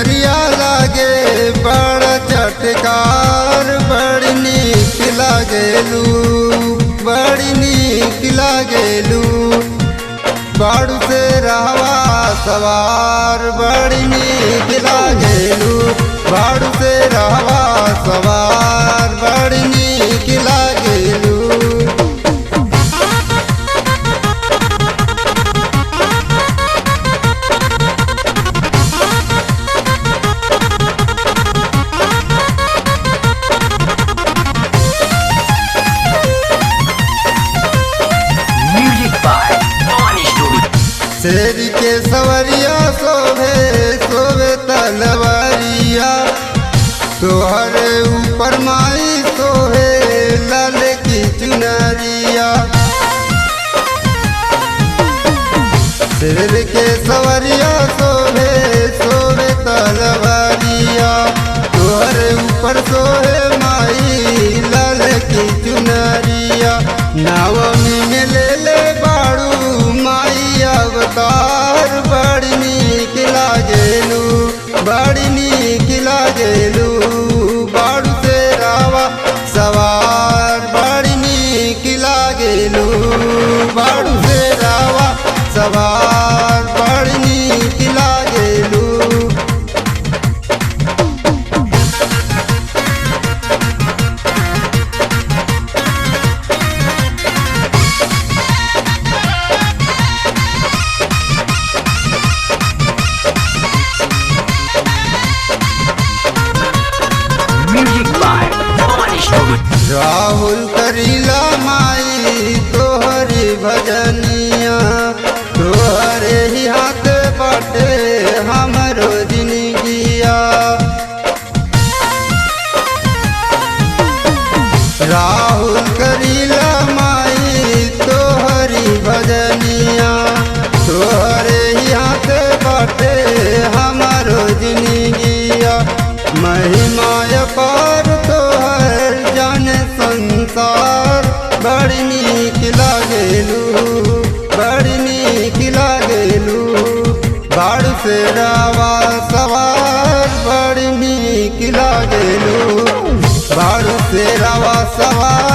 चुनरिया लागे बड़ा चटकार, बड़ी नीक लागेलू, बड़ी नीक लागेलू। बाड़ू से रहवा सवार, बड़ी नीक लागेलू। बाड़ू से रहवा सवार, बड़ी नीक लागेलू। Music by Bhavani Studio. शेर के सवरिया शोभे शोभे तलवरिया, तोहरे ऊपर माई सोहे लाल की चुनरिया। शेर के सवरिया शोभे शोभे तलवरिया, तोहरे ऊपर सोहे माई लाल की चुनरिया। नवमी में ले ले बाड़ू माई अवतार, बड़ी नीक लागेलू, बड़ी नीक लागेलू। बाड़ू से रावा सवार, बड़ी नीक लागेलू। बाड़ू से रावा सवार, बड़ी नीक लागेलू। Music by Bhavani Studio. Rahul करीला माई तोहरी भजनिया, तोहरे ही हाथ बाटे हमरो जिनगिया। राहुल करीला माई तोहरी भजनिया, तोहरे ही हाथ बाटे हमरो जिनगिया। महिमा अपार तोहर जान संसार, बड़ी नीक लागेलू, बड़ी नीक लागेलू। बाड़ू से रावा सवार, बड़ी नीक लागेलू। बाड़ू से रावा सवार।